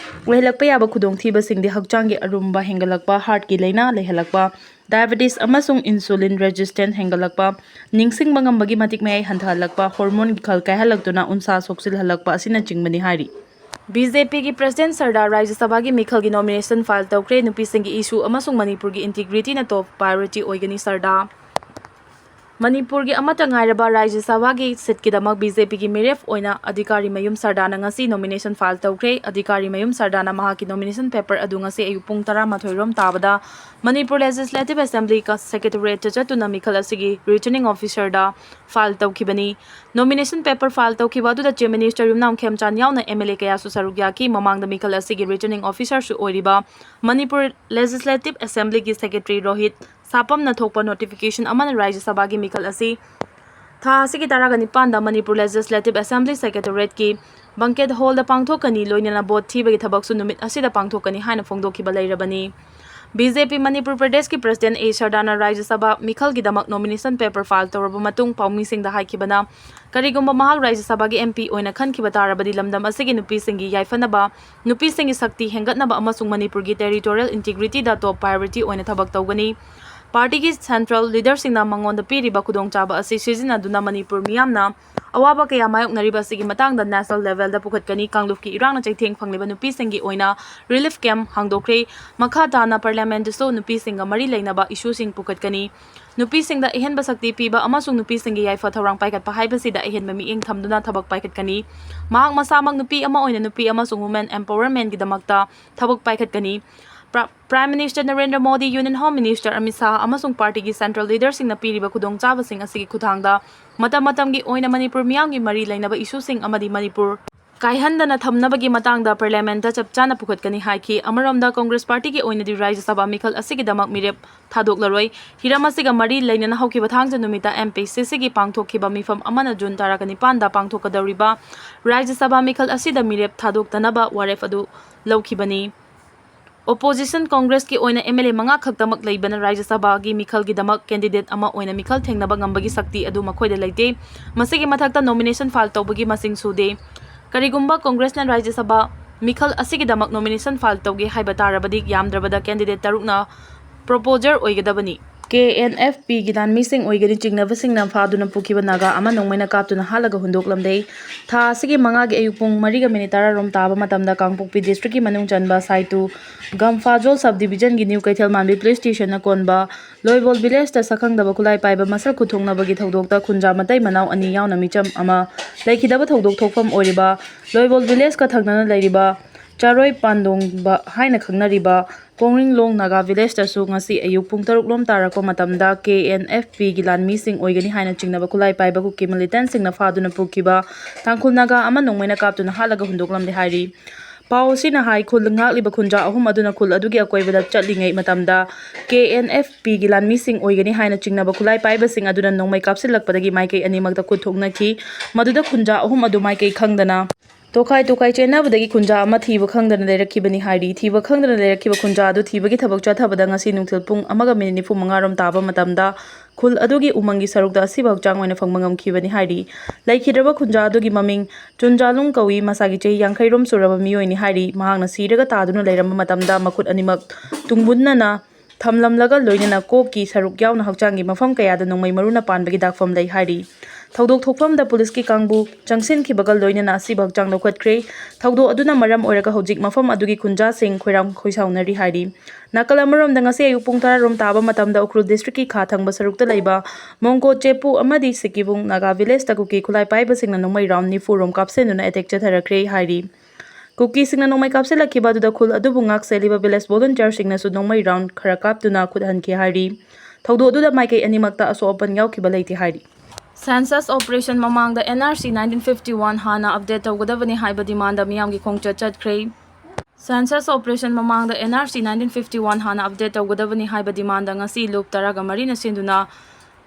ꯑꯣꯏꯍꯜꯂꯛꯄ ꯌꯥꯕ ꯈꯨꯗꯣꯡꯊꯤꯕꯁꯤꯡꯗꯤ ꯍꯛꯆꯥꯡꯒꯤ ꯑꯔꯨꯝꯕ ꯍꯦꯟꯒꯠꯂꯛꯄ, heartꯀꯤ ꯂꯥꯏꯅꯥ ꯂꯩꯍꯜꯂꯛꯄ, diabetes ꯑꯃꯁꯨꯡ insulin resistant ꯍꯦꯟꯒꯠꯂꯛꯄ, ꯅꯤꯡꯁꯤꯡꯕ ꯉꯝꯕꯒꯤ ꯃꯇꯤꯛ ꯃꯌꯥꯏ ꯍꯟꯊꯍꯜꯂꯛꯄ, hormone ꯒꯤ ꯈꯜ ꯀꯥꯏꯍꯜꯂꯛꯇꯨꯅ ꯎꯟꯁꯥ ꯁꯣꯛꯆꯤꯜꯍꯜꯂꯛꯄ ꯑꯁꯤꯅꯆꯤꯡꯕꯅꯤ ꯍꯥꯏꯔꯤ꯫ B J P ꯒꯤ President ꯁꯔꯗꯥ ꯔꯥꯖ꯭ꯌ ꯁꯚꯥꯒꯤ ꯃꯤꯈꯜꯒꯤ nomination file ꯇꯧꯈ꯭ꯔꯦ꯫ ꯅꯨꯄꯤꯁꯤꯡꯒꯤ issue ꯑꯃꯁꯨꯡ ꯃꯅꯤꯄꯨꯔꯒꯤ integrity ꯅ top priority ꯑꯣꯏꯒꯅꯤ ꯁꯔꯗꯥ꯫ ꯃꯅꯤꯄꯨꯔꯒꯤ ꯑꯃꯠꯇ ꯉꯥꯏꯔꯕ ꯔꯥꯖ꯭ꯌ ꯁꯚꯥꯒꯤ seat ꯀꯤꯗꯃꯛ B J P ꯒꯤ ꯃꯤꯔꯦꯞ ꯑꯣꯏꯅ ꯑꯙꯤꯀꯥꯔꯤ ꯃꯌꯨꯝ ꯁꯔꯗꯥꯅ ꯉꯁꯤ nomination file ꯇꯧꯈ꯭ꯔꯦ꯫ ꯑꯙꯤꯀꯥꯔꯤ ꯃꯌꯨꯝ ꯁꯔꯗꯥꯅ ꯃꯍꯥꯛꯀꯤ nomination paper ꯑꯗꯨ ꯉꯁꯤ ꯑꯌꯨꯛ ꯄꯨꯡ ꯇꯔꯥꯃꯥꯊꯣꯏ ꯔꯣꯝ ꯇꯥꯕꯗ ꯃꯅꯤꯄꯨꯔ Legislative Assembly ꯀ-, Secretariat ꯇ ꯆꯠꯇꯨꯅ ꯃꯤꯈꯜ ꯑꯁꯤꯒꯤ Returning Officer ꯗ file ꯇꯧꯈꯤꯕꯅꯤ꯫ Nomination paper file ꯇꯧꯈꯤꯕ ꯑꯗꯨꯗ Chief Minister ꯌꯨꯝꯅꯥꯝ ꯈꯦꯝꯆꯥꯟ ꯌꯥꯎꯅ M L A ꯀꯌꯥꯁꯨ ꯁꯔꯨꯛ ꯌꯥꯈꯤ꯫ ꯃꯃꯥꯡꯗ ꯃꯤꯈꯜ ꯑꯁꯤꯒꯤ Returning Officer ꯁꯨ ꯑꯣꯏꯔꯤꯕ ꯃꯅꯤꯄꯨꯔ Legislative Assembly ꯒꯤ Secretary ꯔꯣꯍꯤꯠ ꯁꯥꯄꯝꯅ ꯊꯣꯛꯄ notification ꯑꯃꯅ ꯔꯥꯖ꯭ꯌ ꯁꯚꯥꯒꯤ ꯃꯤꯈꯜ ꯑꯁꯤ ꯊꯥ ꯑꯁꯤꯒꯤ ꯇꯔꯥꯒ ꯅꯤꯄꯥꯟꯗ ꯃꯅꯤꯄꯨꯔ Legislative Assembly Secretariat ꯀꯤ banquet hall ꯗ ꯄꯥꯡꯊꯣꯛꯀꯅꯤ, ꯂꯣꯏꯅꯅ vote ꯊꯤꯕꯒꯤ ꯊꯕꯛꯁꯨ ꯅꯨꯃꯤꯠ ꯑꯁꯤꯗ ꯄꯥꯡꯊꯣꯛꯀꯅꯤ ꯍꯥꯏꯅ ꯐꯣꯡꯗꯣꯛꯈꯤꯕ ꯂꯩꯔꯕꯅꯤ꯫ B J P ꯃꯅꯤꯄꯨꯔ ꯄ꯭ꯔꯗꯦꯁꯀꯤ President A ꯁꯔꯗꯥꯅ ꯔꯥꯖ꯭ꯌ ꯁꯚꯥ ꯃꯤꯈꯜꯒꯤꯗꯃꯛ nomination paper file ꯇꯧꯔꯕ ꯃꯇꯨꯡ ꯄꯥꯎꯃꯤꯁꯤꯡꯗ ꯍꯥꯏꯈꯤꯕꯅ, ꯀꯔꯤꯒꯨꯝꯕ ꯃꯍꯥꯛ ꯔꯥꯖ꯭ꯌ ꯁꯚꯥꯒꯤ M P ꯑꯣꯏꯅ ꯈꯟꯈꯤꯕ ꯇꯥꯔꯕꯗꯤ ꯂꯝꯗꯝ ꯑꯁꯤꯒꯤ ꯅꯨꯄꯤꯁꯤꯡꯒꯤ ꯌꯥꯏꯐꯅꯕ, ꯅꯨꯄꯤꯁꯤꯡꯒꯤ ꯁꯛꯇꯤ ꯍꯦꯟꯒꯠꯅꯕ ꯑꯃꯁꯨꯡ ꯃꯅꯤꯄꯨꯔꯒꯤ territorial integrity ꯗ top priority ꯑꯣꯏꯅ ꯊꯕꯛ ꯇꯧꯒꯅꯤ꯫ Party ꯒꯤ central leader ꯁꯤꯡꯅ ꯃꯉꯣꯟꯗ ꯄꯤꯔꯤꯕ ꯈꯨꯗꯣꯡꯆꯥꯕ ꯑꯁꯤ ꯁꯤꯖꯤꯟꯅꯗꯨꯅ ꯃꯅꯤꯄꯨꯔ ꯃꯤꯌꯥꯝꯅ ꯑꯋꯥꯕ ꯀꯌꯥ ꯃꯥꯌꯣꯛꯅꯔꯤꯕ ꯑꯁꯤꯒꯤ ꯃꯇꯥꯡꯗ national level ꯗ ꯄꯨꯈꯠꯀꯅꯤ꯫ ꯀꯥꯡꯂꯨꯞꯀꯤ ꯏꯔꯥꯡꯅ ꯆꯩꯊꯦꯡ ꯐꯪꯂꯤꯕ ꯅꯨꯄꯤꯁꯤꯡꯒꯤ ꯑꯣꯏꯅ relief camp ꯍꯥꯡꯗꯣꯛꯈ꯭ꯔꯦ꯫ ꯃꯈꯥ ꯇꯥꯅ Parliament ꯇꯁꯨ ꯅꯨꯄꯤꯁꯤꯡꯒ ꯃꯔꯤ ꯂꯩꯅꯕ issue ꯁꯤꯡ ꯄꯨꯈꯠꯀꯅꯤ꯫ ꯅꯨꯄꯤꯁꯤꯡꯗ ꯑꯍꯦꯟꯕ ꯁꯛꯇꯤ ꯄꯤꯕ ꯑꯃꯁꯨꯡ ꯅꯨꯄꯤꯁꯤꯡꯒꯤ ꯌꯥꯏꯐ ꯊꯧꯔꯥꯡ ꯄꯥꯏꯈꯠꯄ ꯍꯥꯏꯕꯁꯤꯗ ꯑꯍꯦꯟꯕ ꯃꯤꯠꯌꯦꯡ ꯊꯝꯗꯨꯅ ꯊꯕꯛ ꯄꯥꯏꯈꯠꯀꯅꯤ꯫ ꯃꯍꯥꯛ ꯃꯁꯥꯃꯛ ꯅꯨꯄꯤ ꯑꯃ ꯑꯣꯏꯅ ꯅꯨꯄꯤ ꯑꯃꯁꯨꯡ women empowerment ꯒꯤꯗꯃꯛꯇ ꯊꯕꯛ ꯄꯥꯏꯈꯠꯀꯅꯤ꯫ Pra-, Prime Minister Narendra Modi, Union Home Minister Amit Shah ꯑꯃꯁꯨꯡ party ꯒꯤ central leader ꯁꯤꯡꯅ ꯄꯤꯔꯤꯕ ꯈꯨꯗꯣꯡꯆꯥꯕꯁꯤꯡ ꯑꯁꯤꯒꯤ ꯈꯨꯠꯊꯥꯡꯗ ꯃꯇꯝ ꯃꯇꯝꯒꯤ ꯑꯣꯏꯅ ꯃꯅꯤꯄꯨꯔ ꯃꯤꯌꯥꯝꯒꯤ ꯃꯔꯤ ꯂꯩꯅꯕ issue ꯁꯤꯡ ꯑꯃꯗꯤ ꯃꯅꯤꯄꯨꯔ ꯀꯥꯏꯍꯟꯗꯅ ꯊꯝꯅꯕꯒꯤ ꯃꯇꯥꯡꯗ Parliament ꯇ ꯆꯞ ꯆꯥꯅ ꯄꯨꯈꯠꯀꯅꯤ ꯍꯥꯏꯈꯤ꯫ ꯑꯃꯔꯣꯝꯗ Congress party ꯒꯤ ꯑꯣꯏꯅꯗꯤ ꯔꯥꯖ꯭ꯌ ꯁꯚꯥ ꯃꯤꯈꯜ ꯑꯁꯤꯒꯤꯗꯃꯛ ꯃꯤꯔꯦꯞ ꯊꯥꯗꯣꯛꯂꯔꯣꯏ꯫ ꯍꯤꯔꯝ ꯑꯁꯤꯒ ꯃꯔꯤ ꯂꯩꯅꯅ ꯍꯧꯈꯤꯕ ꯊꯥꯡꯖ ꯅꯨꯃꯤꯠꯇ M P C C ꯒꯤ ꯄꯥꯡꯊꯣꯛꯈꯤꯕ ꯃꯤꯐꯝ ꯑꯃꯅ June ꯇꯔꯥꯒ ꯅꯤꯄꯥꯟꯗ ꯄꯥꯡꯊꯣꯛꯀꯗꯧꯔꯤꯕ ꯔꯥꯖ꯭ꯌ ꯁꯚꯥ ꯃꯤꯈꯜ ꯑꯁꯤꯗ ꯃꯤꯔꯦꯞ ꯊꯥꯗꯣꯛꯇꯅꯕ ꯋꯥꯔꯦꯞ ꯑꯗꯨ ꯂꯧꯈꯤꯕꯅꯤ꯫ Opposition Congress ꯀꯤ ꯑꯣꯏꯅ M L A ꯃꯉꯥ ꯈꯛꯇꯃꯛ ꯂꯩꯕꯅ ꯔꯥꯖ꯭ꯌ ꯁꯚꯥꯒꯤ ꯃꯤꯈꯜꯒꯤꯗꯃꯛ candidate ꯑꯃ ꯑꯣꯏꯅ ꯃꯤꯈꯜ ꯊꯦꯡꯅꯕ ꯉꯝꯕꯒꯤ ꯁꯛꯇꯤ ꯑꯗꯨ ꯃꯈꯣꯏꯗ ꯂꯩꯇꯦ꯫ ꯃꯁꯤꯒꯤ ꯃꯊꯛꯇ nomination file ꯇꯧꯕꯒꯤ ꯃꯁꯤꯡ ꯁꯨꯗꯦ꯫ ꯀꯔꯤꯒꯨꯝꯕ Congress ꯅ ꯔꯥꯖ꯭ꯌ ꯁꯚꯥ ꯃꯤꯈꯜ ꯑꯁꯤꯒꯤꯗꯃꯛ nomination file ꯇꯧꯒꯦ ꯍꯥꯏꯕ ꯇꯥꯔꯕꯗꯤ ꯌꯥꯝꯗ꯭ꯔꯕꯗ candidate ꯇꯔꯨꯛꯅ ꯄ꯭ꯔꯣꯄꯣꯖꯔ ꯑꯣꯏꯒꯗꯕꯅꯤ꯫ ꯀꯦ ꯑꯦꯟ ꯑꯦꯐ ꯄꯤꯒꯤ ꯂꯥꯟꯃꯤꯁꯤꯡ ꯑꯣꯏꯒꯅꯤ ꯆꯤꯡꯅꯕꯁꯤꯡꯅ ꯐꯥꯗꯨꯅ ꯄꯨꯈꯤꯕ ꯅꯥꯒꯥ ꯑꯃ ꯅꯣꯡꯃꯩꯅ ꯀꯥꯞꯇꯨꯅ ꯍꯥꯠꯂꯒ ꯍꯨꯟꯗꯣꯛꯂꯝꯂꯦ꯫ ꯊꯥ ꯑꯁꯤꯒꯤ ꯃꯉꯥꯒꯤ ꯑꯌꯨꯛ ꯄꯨꯡ ꯃꯔꯤꯒ ꯃꯤꯅꯤꯠ ꯇꯔꯥꯔꯣꯝ ꯇꯥꯕ ꯃꯇꯝꯗ ꯀꯥꯡꯄꯣꯛꯄꯤ ꯗꯤꯁꯇ꯭ꯔꯤꯛꯀꯤ ꯃꯅꯨꯡ ꯆꯟꯕ ꯁꯥꯏꯇꯨ ꯒꯝꯐꯥꯖꯣꯜ ꯁꯕ ꯗꯤꯕꯤꯖꯟꯒꯤ ꯅ꯭ꯌꯨ ꯀꯩꯊꯦꯜ ꯃꯥꯟꯕꯤ ꯄꯨꯂꯤꯁ ꯁ꯭ꯇꯦꯁꯟꯅ ꯀꯣꯟꯕ ꯂꯣꯏꯕꯣꯜ ꯚꯤꯂꯦꯖꯇ ꯁꯛꯈꯪꯗꯕ ꯈꯨꯠꯂꯥꯏ ꯄꯥꯏꯕ ꯃꯁꯛ ꯈꯨꯊꯣꯛꯅꯕꯒꯤ ꯊꯧꯗꯣꯛꯇ ꯈꯨꯟꯖꯥ ꯃꯇꯩ ꯃꯅꯥꯎ ꯑꯅꯤ ꯌꯥꯎꯅ ꯃꯤꯆꯝ ꯑꯃ ꯂꯩꯈꯤꯗꯕ ꯊꯧꯗꯣꯛ ꯊꯣꯛꯐꯝ ꯑꯣꯏꯔꯤꯕ ꯂꯣꯏꯕꯣꯜ ꯚꯤꯂꯦꯖꯀ ꯊꯪꯅꯅ ꯂꯩꯔꯤꯕ ꯆꯥꯔꯣꯏ ꯄꯥꯟꯗꯣꯡꯕ ꯍꯥꯏꯅ ꯈꯪꯅꯔꯤꯕ ꯀꯣꯡꯔꯤꯡꯂꯣꯡ ꯅꯥꯒꯥ ꯚꯤꯂꯦꯖꯇꯁꯨ ꯉꯁꯤ ꯑꯌꯨꯛ ꯄꯨꯡ ꯇꯔꯨꯛ ꯂꯣꯝ ꯇꯥꯔꯛꯄ ꯃꯇꯝꯗ ꯀꯦ ꯑꯦꯟ ꯑꯦꯐ ꯄꯤꯒꯤ ꯂꯥꯟꯃꯤꯁꯤꯡ ꯑꯣꯏꯒꯅꯤ ꯍꯥꯏꯅ ꯆꯤꯡꯅꯕ ꯈꯨꯠꯂꯥꯏ ꯄꯥꯏꯕ ꯀꯨꯀꯤ ꯃꯤꯂꯤꯇꯦꯟꯠꯁꯤꯡꯅ ꯐꯥꯗꯨꯅ ꯄꯨꯈꯤꯕ ꯇꯥꯡꯈꯨꯜ ꯅꯥꯒꯥ ꯑꯃ ꯅꯣꯡꯃꯩꯅ ꯀꯥꯞꯇꯨꯅ ꯍꯥꯠꯂꯒ ꯍꯨꯟꯗꯣꯛꯂꯝꯂꯦ ꯍꯥꯏꯔꯤ꯫ ꯄꯥꯎ ꯑꯁꯤꯅ ꯍꯥꯏ, ꯈꯨꯜ ꯉꯥꯛꯂꯤꯕ ꯈꯨꯟꯖꯥ ꯑꯍꯨꯝ ꯑꯗꯨꯅ ꯈꯨꯜ ꯑꯗꯨꯒꯤ ꯑꯀꯣꯏꯕꯗ ꯆꯠꯂꯤꯉꯩ ꯃꯇꯝꯗ ꯀꯦ ꯑꯦꯟ ꯑꯦꯐ ꯄꯤꯒꯤ ꯂꯥꯟꯃꯤꯁꯤꯡ ꯑꯣꯏꯒꯅꯤ ꯍꯥꯏꯅ ꯆꯤꯡꯅꯕ ꯈꯨꯠꯂꯥꯏ ꯄꯥꯏꯕꯁꯤꯡ ꯑꯗꯨꯅ ꯅꯣꯡꯃꯩ ꯀꯥꯞꯁꯤꯜꯂꯛꯄꯗꯒꯤ ꯃꯥꯏꯀꯩ ꯑꯅꯤꯃꯛꯇ ꯈꯨꯠ ꯊꯣꯛꯅꯈꯤ꯫ ꯃꯗꯨꯗ ꯈꯨꯟꯖꯥ ꯑꯍꯨꯝ ꯑꯗꯨ ꯃꯥꯏꯀꯩ ꯈꯪꯗꯅ ꯇꯣꯈꯥꯏ ꯇꯣꯈꯥꯏ ꯆꯦꯟꯅꯕꯗꯒꯤ ꯈꯨꯟꯖꯥ ꯑꯃ ꯊꯤꯕ ꯈꯪꯗꯅ ꯂꯩꯔꯛꯈꯤꯕꯅꯤ ꯍꯥꯏꯔꯤ꯫ ꯊꯤꯕ ꯈꯪꯗꯅ ꯂꯩꯔꯛꯈꯤꯕ ꯈꯨꯟꯖꯥ ꯑꯗꯨ ꯊꯤꯕꯒꯤ ꯊꯕꯛ ꯆꯠꯊꯕꯗ ꯉꯁꯤ ꯅꯨꯡꯊꯤꯜ ꯄꯨꯡ ꯑꯃꯒ ꯃꯤꯅꯤꯠ ꯅꯤꯐꯨ ꯃꯉꯥ ꯔꯣꯝ ꯇꯥꯕ ꯃꯇꯝꯗ ꯈꯨꯜ ꯑꯗꯨꯒꯤ ꯎꯃꯪꯒꯤ ꯁꯔꯨꯛꯇ ꯑꯁꯤꯕ ꯍꯛꯆꯥꯡ ꯑꯣꯏꯅ ꯐꯪꯕ ꯉꯝꯈꯤꯕꯅꯤ ꯍꯥꯏꯔꯤ꯫ ꯂꯩꯈꯤꯗ꯭ꯔꯕ ꯈꯨꯟꯖꯥ ꯑꯗꯨꯒꯤ ꯃꯃꯤꯡ ꯆꯨꯟꯖꯥꯂꯨꯡ ꯀꯧꯏ, ꯃꯁꯥꯒꯤ ꯆꯍꯤ ꯌꯥꯡꯈꯩ ꯔꯣꯝ ꯁꯨꯔꯕ ꯃꯤꯑꯣꯏꯅꯤ ꯍꯥꯏꯔꯤ꯫ ꯃꯍꯥꯛꯅ ꯁꯤꯔꯒ ꯇꯥꯗꯨꯅ ꯂꯩꯔꯝꯕ ꯃꯇꯝꯗ ꯃꯈꯨꯠ ꯑꯅꯤꯃꯛ ꯇꯨꯡꯕꯨꯟꯅꯅ ꯊꯝꯂꯝꯂꯒ ꯂꯣꯏꯅꯅ ꯀꯣꯛꯀꯤ ꯁꯔꯨꯛ ꯌꯥꯎꯅ ꯍꯛꯆꯥꯡꯒꯤ ꯃꯐꯝ ꯀꯌꯥꯗ ꯅꯣꯡꯃꯩ ꯃꯔꯨꯅ ꯄꯥꯟꯕꯒꯤ ꯗꯥꯛꯐꯝ ꯂꯩ ꯍꯥꯏꯔꯤ꯫ ꯊꯧꯗꯣꯛ ꯊꯣꯛꯐꯝꯗ ꯄꯨꯂꯤꯁꯀꯤ ꯀꯥꯡꯕꯨ ꯆꯪꯁꯤꯟꯈꯤꯕꯒ ꯂꯣꯏꯅꯅ ꯑꯁꯤꯕ ꯍꯛꯆꯥꯡ ꯂꯧꯈꯠꯈ꯭ꯔꯦ꯫ ꯊꯧꯗꯣꯛ ꯑꯗꯨꯅ ꯃꯔꯝ ꯑꯣꯏꯔꯒ ꯍꯧꯖꯤꯛ ꯃꯐꯝ ꯑꯗꯨꯒꯤ ꯈꯨꯟꯖꯥꯁꯤꯡ ꯈꯣꯏꯔꯥꯡ ꯈꯣꯏꯁꯥꯎꯅꯔꯤ ꯍꯥꯏꯔꯤ꯫ ꯅꯥꯀꯜ ꯑꯃꯔꯣꯝꯗ ꯉꯁꯤ ꯑꯌꯨꯛ ꯄꯨꯡ ꯇꯔꯥ ꯔꯣꯝ ꯇꯥꯕ ꯃꯇꯝꯗ ꯎꯈ꯭ꯔꯨꯜ ꯗꯤꯁꯇ꯭ꯔꯤꯛꯀꯤ ꯈꯥ ꯊꯪꯕ ꯁꯔꯨꯛꯇ ꯂꯩꯕ ꯃꯣꯡꯀꯣ ꯆꯦꯄꯨ ꯑꯃꯗꯤ ꯁꯤꯀꯤꯕꯨꯡ ꯅꯥꯒꯥ ꯚꯤꯂꯦꯖꯇ ꯀꯨꯀꯤ ꯈꯨꯠꯂꯥꯏ ꯄꯥꯏꯕꯁꯤꯡꯅ ꯅꯣꯡꯃꯩ ꯔꯥꯎꯟ ꯅꯤꯐꯨ ꯔꯣꯝ ꯀꯥꯞꯁꯤꯟꯗꯨꯅ ꯑꯦꯇꯦꯛ ꯆꯠꯊꯔꯛꯈ꯭ꯔꯦ ꯍꯥꯏꯔꯤ꯫ ꯀꯨꯀꯤꯁꯤꯡꯅ ꯅꯣꯡꯃꯩ ꯀꯥꯞꯁꯤꯜꯂꯛꯈꯤꯕ ꯑꯗꯨꯗ ꯈꯨꯜ ꯑꯗꯨꯕꯨ ꯉꯥꯛ ꯁꯦꯜꯂꯤꯕ ꯚꯤꯂꯦꯖ ꯚꯣꯂꯨꯟꯇꯤꯌꯔꯁꯤꯡꯅꯁꯨ ꯅꯣꯡꯃꯩ ꯔꯥꯎꯟ ꯈꯔ ꯀꯥꯞꯇꯨꯅ ꯈꯨꯠ ꯍꯟꯈꯤ ꯍꯥꯏꯔꯤ꯫ ꯊꯧꯗꯣꯛ ꯑꯗꯨꯗ ꯃꯥꯏꯀꯩ ꯑꯅꯤꯃꯛꯇ ꯑꯁꯣꯛ ꯑꯄꯟ ꯌꯥꯎꯈꯤꯕ ꯂꯩꯇꯦ ꯍꯥꯏꯔꯤ꯫ ꯁꯦꯟꯁꯁ ꯑꯣꯄꯔꯦꯁꯟ ꯃꯃꯥꯡꯗ N R C nineteen fifty one ꯍꯥꯟꯅ ꯑꯞꯗꯦꯠ ꯇꯧꯒꯗꯕꯅꯤ ꯍꯥꯏꯕ ꯗꯤꯃꯥꯟꯗ ꯃꯤꯌꯥꯝꯒꯤ ꯈꯣꯡꯆꯠ ꯆꯠꯈ꯭ꯔꯦ꯫ ꯁꯦꯟꯁꯁ ꯑꯣꯄꯔꯦꯁꯟ ꯃꯃꯥꯡꯗ N R C nineteen fifty one ꯍꯥꯟꯅ ꯑꯞꯗꯦꯠ ꯇꯧꯒꯗꯕꯅꯤ ꯍꯥꯏꯕ ꯗꯤꯃꯥꯟꯗ ꯉꯁꯤ ꯂꯨꯞ ꯇꯔꯥꯒ ꯃꯔꯤꯅ ꯁꯤꯟꯗꯨꯅ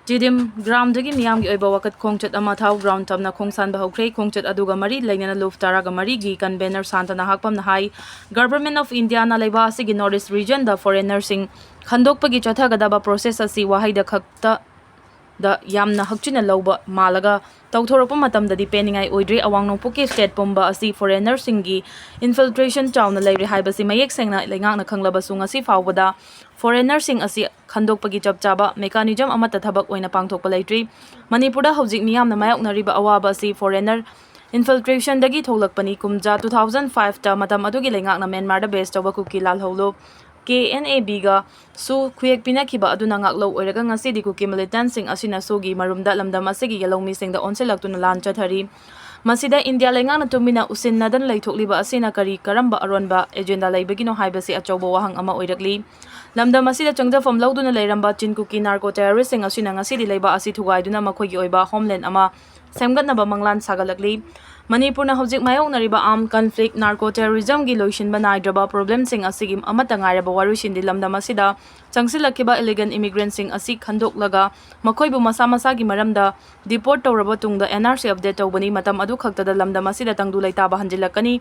ꯇꯤꯗꯤꯝ ꯒ꯭ꯔꯥꯎꯟꯗꯒꯤ ꯃꯤꯌꯥꯝꯒꯤ ꯑꯣꯏꯕ ꯋꯥꯀꯠ ꯈꯣꯡꯆꯠ ꯑꯃ ꯊꯥꯎ ꯒ꯭ꯔꯥꯎꯟ ꯇꯝꯅ ꯈꯣꯡ ꯁꯥꯟꯕ ꯍꯧꯈ꯭ꯔꯦ꯫ ꯈꯣꯡꯆꯠ ꯑꯗꯨꯒ ꯃꯔꯤ ꯂꯩꯅꯅ ꯂꯨꯞ ꯇꯔꯥꯒ ꯃꯔꯤꯒꯤ ꯀꯟꯚꯦꯅꯔ ꯁꯥꯟꯇꯅ ꯍꯥꯛꯄꯝꯅ ꯍꯥꯏ, Government of Indiaꯅ ꯂꯩꯕꯥꯛ ꯑꯁꯤꯒꯤ North East regionꯗ ꯐꯣꯔꯦꯟꯅꯔꯁꯤꯡ ꯈꯟꯗꯣꯛꯄꯒꯤ ꯆꯠꯊꯒꯗꯕ ꯄ꯭ꯔꯣꯁꯦꯁ ꯑꯁꯤ ꯋꯥꯍꯩꯗ ꯈꯛꯇ ꯗ ꯌꯥꯝꯅ ꯍꯛꯆꯤꯟꯅ ꯂꯧꯕ ꯃꯥꯜꯂꯒ ꯇꯧꯊꯣꯔꯛꯄ ꯃꯇꯝꯗꯗꯤ ꯄꯦꯟꯅꯤꯡꯉꯥꯏ ꯑꯣꯏꯗ꯭ꯔꯤ꯫ ꯑꯋꯥꯡ ꯅꯣꯡꯄꯣꯛꯀꯤ state ꯄꯨꯝꯕ ꯑꯁꯤ foreignerꯁꯤꯡꯒꯤ infiltration ꯆꯥꯎꯅ ꯂꯩꯔꯦ ꯍꯥꯏꯕꯁꯤ ꯃꯌꯦꯛ ꯁꯦꯡꯅ ꯂꯩꯉꯥꯛꯅ ꯈꯪꯂꯕꯁꯨ ꯉꯁꯤ ꯐꯥꯎꯕꯗ foreignerꯁꯤꯡ ꯑꯁꯤ ꯈꯟꯗꯣꯛꯄꯒꯤ ꯆꯞ ꯆꯥꯕ mechanism ꯑꯃꯠꯇ ꯊꯕꯛ ꯑꯣꯏꯅ ꯄꯥꯡꯊꯣꯛꯄ ꯂꯩꯇ꯭ꯔꯤ꯫ ꯃꯅꯤꯄꯨꯔꯗ ꯍꯧꯖꯤꯛ ꯃꯤꯌꯥꯝꯅ ꯃꯥꯌꯣꯛꯅꯔꯤꯕ ꯑꯋꯥꯕ ꯑꯁꯤ foreigner infiltrationꯗꯒꯤ ꯊꯣꯛꯂꯛꯄꯅꯤ꯫ ꯀꯨꯝꯖꯥ two thousand fiveꯇ ꯃꯇꯝ ꯑꯗꯨꯒꯤ ꯂꯩꯉꯥꯛꯅ ꯃ꯭ꯌꯥꯟꯃꯥꯔꯗ base ꯇꯧꯕ ꯀꯨꯀꯤ ꯂꯥꯜꯍꯧꯂꯨꯞ KNABꯒꯁꯨ ꯈꯨꯌꯦꯛ ꯄꯤꯅꯈꯤꯕ ꯑꯗꯨꯅ ꯉꯥꯛꯂꯧ ꯑꯣꯏꯔꯒ ꯉꯁꯤꯗꯤ ꯀꯨꯀꯤ militantꯁꯤꯡ ꯑꯁꯤꯅ ꯁꯨꯒꯤ ꯃꯔꯨꯝꯗ ꯂꯝꯗꯝ ꯑꯁꯤꯒꯤ ꯌꯦꯜꯍꯧꯃꯤꯁꯤꯡꯗ ꯑꯣꯟꯁꯤꯜꯂꯛꯇꯨꯅ ꯂꯥꯟ ꯆꯠꯊꯔꯤ꯫ ꯃꯁꯤꯗ ꯏꯟꯗꯤꯌꯥ ꯂꯩꯉꯥꯛꯅ ꯇꯨꯃꯤꯟꯅ ꯎꯁꯤꯟꯅꯗꯅ ꯂꯩꯊꯣꯛꯂꯤꯕ ꯑꯁꯤꯅ ꯀꯔꯤ ꯀꯔꯝꯕ ꯑꯔꯣꯟꯕ agenda ꯂꯩꯕꯒꯤꯅꯣ ꯍꯥꯏꯕꯁꯤ ꯑꯆꯧꯕ ꯋꯥꯍꯪ ꯑꯃ ꯑꯣꯏꯔꯛꯂꯤ꯫ ꯂꯝꯗꯝ ꯑꯁꯤꯗ ꯆꯪꯖꯐꯝ ꯂꯧꯗꯨꯅ ꯂꯩꯔꯝꯕ ꯆꯤꯟ ꯀꯨꯀꯤ narco terroristꯁꯤꯡ ꯑꯁꯤꯅ ꯉꯁꯤꯗꯤ ꯂꯩꯕꯥꯛ ꯑꯁꯤ ꯊꯨꯒꯥꯏꯗꯨꯅ ꯃꯈꯣꯏꯒꯤ ꯑꯣꯏꯕ homeland ꯑꯃ ꯁꯦꯝꯒꯠꯅꯕ ꯃꯪꯂꯥꯟ ꯁꯥꯒꯠꯂꯛꯂꯤ꯫ ꯃꯅꯤꯄꯨꯔꯅ ꯍꯧꯖꯤꯛ ꯃꯥꯌꯣꯛꯅꯔꯤꯕ armed conflict, narco terrorismꯒꯤ ꯂꯣꯏꯁꯤꯟꯕ ꯅꯥꯏꯗ꯭ꯔꯕ problemꯁꯤꯡ ꯑꯁꯤꯒꯤ ꯑꯃꯠꯇ ꯉꯥꯏꯔꯕ ꯋꯥꯔꯣꯏꯁꯤꯟꯗꯤ ꯂꯝꯗꯝ ꯑꯁꯤꯗ ꯆꯪꯁꯤꯜꯂꯛꯈꯤꯕ illegal immigrantꯁꯤꯡ ꯑꯁꯤ ꯈꯟꯗꯣꯛꯂꯒ ꯃꯈꯣꯏꯕꯨ ꯃꯁꯥ ꯃꯁꯥꯒꯤ ꯃꯔꯝꯗ deport ꯇꯧꯔꯕ ꯇꯨꯡꯗ NRC update ꯇꯧꯕꯅꯤ꯫ ꯃꯇꯝ ꯑꯗꯨ ꯈꯛꯇꯗ ꯂꯝꯗꯝ ꯑꯁꯤꯗ ꯇꯪꯗꯨ ꯂꯩꯇꯥꯕ ꯍꯟꯖꯤꯜꯂꯛꯀꯅꯤ꯫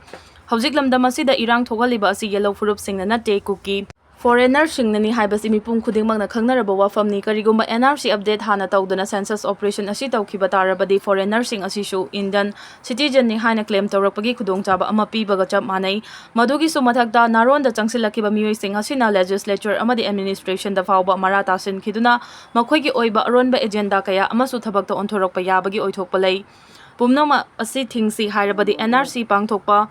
ꯍꯧꯖꯤꯛ ꯂꯝꯗꯝ ꯑꯁꯤꯗ ꯏꯔꯥꯡ ꯊꯣꯛꯍꯜꯂꯤꯕ ꯑꯁꯤ ꯌꯦꯜꯍꯧ ꯐꯨꯔꯨꯞꯁꯤꯡꯅ ꯅꯠꯇꯦ, ꯀꯨꯀꯤ foreignerꯁꯤꯡꯅꯅꯤ ꯍꯥꯏꯕꯁꯤ ꯃꯤꯄꯨꯝ ꯈꯨꯗꯤꯡꯃꯛꯅ ꯈꯪꯅꯔꯕ ꯋꯥꯐꯝꯅꯤ꯫ ꯀꯔꯤꯒꯨꯝꯕ NRC update ꯍꯥꯟꯅ ꯇꯧꯗꯅ census operation ꯑꯁꯤ ꯇꯧꯈꯤꯕ ꯇꯥꯔꯕꯗꯤ foreignerꯁꯤꯡ ꯑꯁꯤꯁꯨ Indian citizenꯅꯤ ꯍꯥꯏꯅ claim ꯇꯧꯔꯛꯄꯒꯤ ꯈꯨꯗꯣꯡꯆꯥꯕ ꯑꯃ ꯄꯤꯕꯒ ꯆꯞ ꯃꯥꯟꯅꯩ꯫ ꯃꯗꯨꯒꯤꯁꯨ ꯃꯊꯛꯇ ꯅꯥꯔꯣꯟꯗ ꯆꯪꯁꯤꯜꯂꯛꯈꯤꯕ ꯃꯤꯑꯣꯏꯁꯤꯡ ꯑꯁꯤꯅ legislatureꯗ ꯐꯥꯎꯕ ꯃꯔꯥ ꯇꯥꯁꯤꯟꯈꯤꯗꯨꯅ ꯃꯈꯣꯏꯒꯤ ꯑꯣꯏꯕ ꯑꯔꯣꯟꯕ agenda ꯀꯌꯥ ꯑꯃꯁꯨ ꯊꯕꯛꯇ ꯑꯣꯟꯊꯣꯔꯛꯄ ꯌꯥꯕꯒꯤ ꯑꯣꯏꯊꯣꯛꯄ ꯂꯩ꯫ ꯄꯨꯝꯅꯃꯛ ꯑꯁꯤ ꯊꯤꯡꯁꯤ ꯍꯥꯏꯔꯕꯗꯤ NRC ꯄꯥꯡꯊꯣꯛꯄ,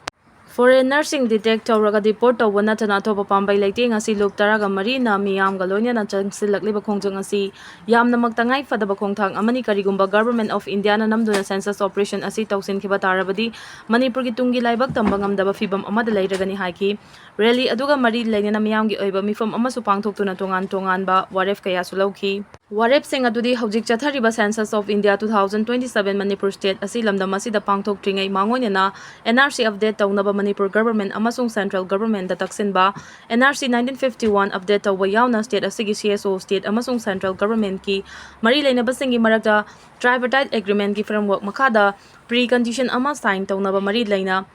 foreigners ꯁꯤꯡ detect ꯇꯧꯔꯒ deport ꯇꯧꯕ ꯅꯠꯇꯅ ꯑꯇꯣꯞꯄ ꯄꯥꯝꯕꯩ ꯂꯩꯇꯦ꯫ ꯉꯁꯤ ꯂꯨꯞ ꯇꯔꯥꯒ ꯃꯔꯤꯅ ꯃꯤꯌꯥꯝꯒ ꯂꯣꯏꯅꯅ ꯆꯪꯁꯤꯜꯂꯛꯂꯤꯕ ꯈꯣꯡꯖꯪ ꯑꯁꯤ ꯌꯥꯝꯅꯃꯛ ꯇꯉꯥꯏ ꯐꯗꯕ ꯈꯣꯡꯊꯥꯡ ꯑꯃꯅꯤ꯫ ꯀꯔꯤꯒꯨꯝꯕ Government of Indiaꯅ ꯅꯝꯗꯨꯅ census operation ꯑꯁꯤ ꯇꯧꯁꯤꯟꯈꯤꯕ ꯇꯥꯔꯕꯗꯤ ꯃꯅꯤꯄꯨꯔꯒꯤ ꯇꯨꯡꯒꯤ ꯂꯥꯏꯕꯛ ꯇꯝꯕ ꯉꯝꯗꯕ ꯐꯤꯕꯝ ꯑꯃꯗ ꯂꯩꯔꯒꯅꯤ ꯍꯥꯏꯈꯤ꯫ Rally ꯑꯗꯨꯒ ꯃꯔꯤ ꯂꯩꯅꯅ ꯃꯤꯌꯥꯝꯒꯤ ꯑꯣꯏꯕ ꯃꯤꯐꯝ ꯑꯃꯁꯨ ꯄꯥꯡꯊꯣꯛꯇꯨꯅ ꯇꯣꯉꯥꯟ ꯇꯣꯉꯥꯟꯕ ꯋꯥꯔꯦꯞ ꯀꯌꯥꯁꯨ ꯂꯧꯈꯤ꯫ ꯋꯥꯔꯦꯞꯁꯤꯡ ꯑꯗꯨꯗꯤ ꯍꯧꯖꯤꯛ ꯆꯠꯊꯔꯤꯕ Census of India two thousand twenty seven Manipur state ꯑꯁꯤ ꯂꯝꯗꯝ ꯑꯁꯤꯗ ꯄꯥꯡꯊꯣꯛꯇ꯭ꯔꯤꯉꯩ ꯃꯥꯡꯑꯣꯏꯅꯅ NRC update ꯇꯧꯅꯕ ꯃꯅꯤꯄꯨꯔ government ꯑꯃꯁꯨꯡ central governmentꯇ ꯇꯛꯁꯤꯟꯕ, NRC nineteen fifty one update ꯇꯧꯕ ꯌꯥꯎꯅ state ꯑꯁꯤꯒꯤ CSO, state ꯑꯃꯁꯨꯡ central governmentꯀꯤ ꯃꯔꯤ ꯂꯩꯅꯕꯁꯤꯡꯒꯤ ꯃꯔꯛꯇ tripartite agreementꯀꯤ framework ꯃꯈꯥꯗ precondition ꯑꯃ sign ꯇꯧꯅꯕ ꯃꯔꯤ ꯂꯩꯅ